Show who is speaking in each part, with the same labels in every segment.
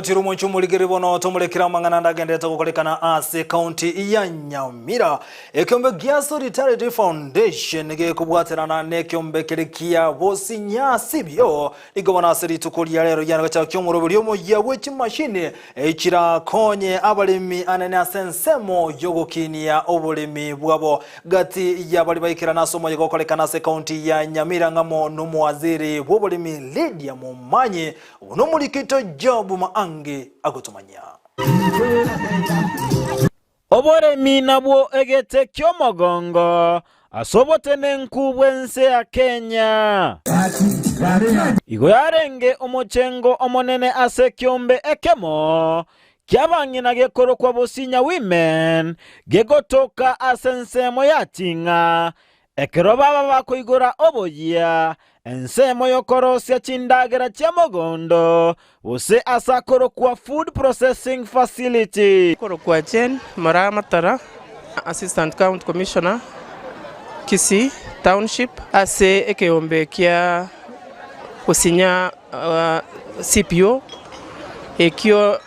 Speaker 1: Chire omochie omorigeri bono tomorekere amang'ana ande agenderete gokorekana ase ekaunti ya Nyamira. Ekeombe gia Solidarity Foundation gekobwaterana nekeombe kere kia Bosinyasi bio nigo bono ase rituko ria rero riane gochaka omoroberio omoyia bwe chimashini chirakonye abaremi anene ase ensemo yogokinia oboremi bwabo. Gati y'abaria baikerana ase omoyega okorekana ase ekaunti ya Nyamira ng'amo nomowaziri bw'oboremi Lydia Momanyi Buna omorikito Job Maangi agotomanyia.
Speaker 2: Oboremi nabwo egete ki'omogongo ase obotenenku bw'ense ya Kenya. Igo yarenge omochengo omonene ase ekiombe ekemo ki'abang'ina gekorokwa Bosinya Women gegotoka ase ensemo ya Ting'a Ekero baba bakoigora oboyia, ensemo y'okorosia chindagera chia mogondo, gose ase akorokwa food processing facility.
Speaker 3: Korokwa Jane Moraa Matara, Assistant County Commissioner, Kisii Township, ase ekeombe kia gosinya CPO, ekio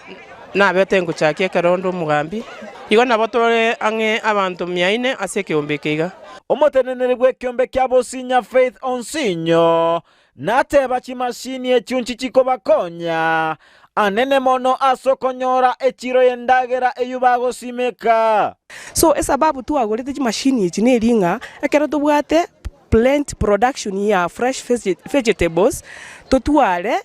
Speaker 3: nabete ngochakia ekero onde omogambi. Igo nabo tore ang'e abanto mia ine ase ekeombe eke iga.
Speaker 2: Omoteneneri bw'ekeombe kia Bosinya Faith Onsinyo nateba chimashini echio nchichikobakonya anene mono ase okonyora echiro y'endagera eyio bagosimeka.
Speaker 4: So esababu twagorete chimashini echi neri ng'a ekero tobwate plant production ya fresh vegetables totware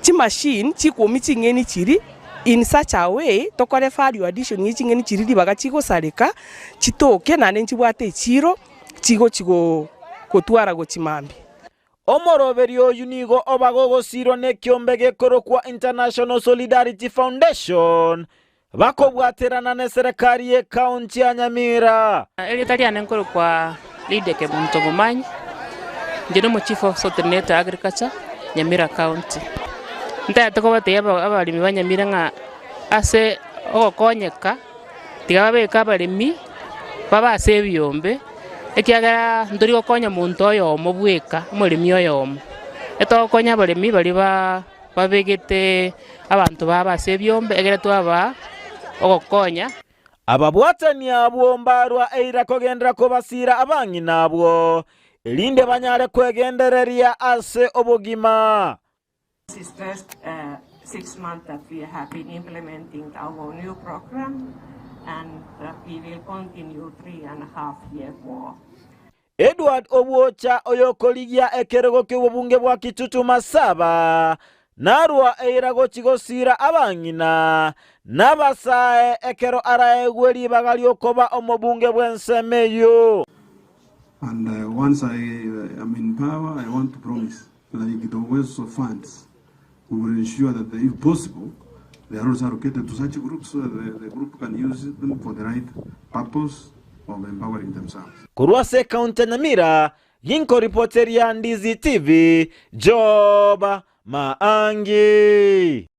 Speaker 4: chimachine chikoumia ching'eni chiria in such a way tokore value addition ye ching'eni chiria ribaga chigosareka chitoke naende nchibwate echiro chigochi gotwara gochia mambia.
Speaker 2: Omoroberio oyio nigo oba gogosiirwa nekiombe gekorokwa International Solidarity Foundation Bakobwaterana neserekari y'ekaunti ya Nyamira.
Speaker 5: Erieta riane nkorokwa Lydia Kemunto Momanyi, inche nomo chief officer otenenerete agriculture Nyamira county. Ntagete kobatebia aba abaremi ba Nyamira ng'a ase ogokonyeka tiga babeke abaremi babe ase ebiombe, ekiagera ntori gokonya monto oyomo bweka, omoremi oyomo. Etogokonya abaremi baria ba. Babegete abanto babo ase ebiombe, ekero twabaa ogokonya.
Speaker 2: Ababwatani abwo mbarwa eira kogenderera kobasiira abang'ina abwo, erinde banyare kwegendereria ase obogima.
Speaker 6: This is first 6 month that we have been implementing our new program and we will continue 3.5 year more.
Speaker 2: Edward Obwocha oyokorigia ekerogo ki'obobunge bwa Kitutu Masaba narua eira gochi gosiira abang'ina na abasae ekero araegwe ribaga ri'okoba omobunge bw'ensemo eyio.
Speaker 7: And once I am in power, I want to promise, like the Uwezo funds, we will ensure that if possible, they are also allocated to such groups so that the, the group can use them for the right purpose of empowering themselves.
Speaker 2: Korwa ase ekaunti ya Nyamira, ginkoripoteria Ndizi TV, Job Maangi.